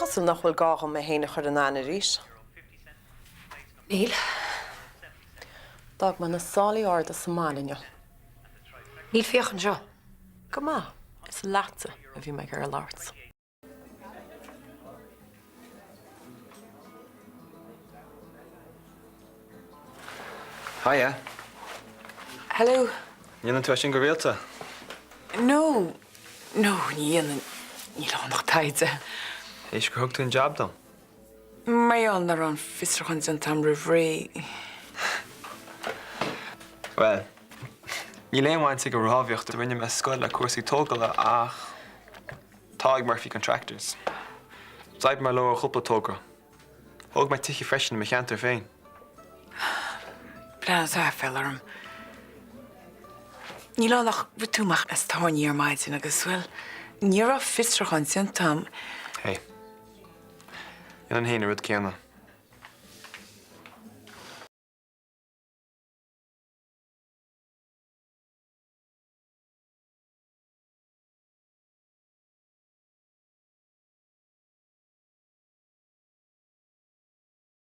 cosúil nach bhfuil gá dhom mé féin a chur in aithne arís. Níl. D'fhág mé na sálaí arda sa mbaile inniu. Níl fiach anseo. Go maith, is leatsa a bhí mé ag iarraidh labhairt. Hiya. Hello. Ndéanann tú é sin go rialta? No, no, ní dhéanann, níl ann ach taighde. Théis gur thug tú an jab dom? Mar gheall nach raibh an fiosrúchán déanta agam roimh ré. Bhuel, níl aon bhaint ag an rámhaíocht a rinne mé ar scoil le cúrsaí tógála ach tá ag Murphy Contractors. D'oibrigh mé leo ar chúpla togra. Thóg mé tithe freisin i mo cheantar féin. Breathnaigh tú aiféala orm. Níl ann ach rith tú amach as tairní ar maidin agus, bhuel, ní raibh fiosrúchán déanta agam. Hey. Dhéanfainn féin an rud céanna.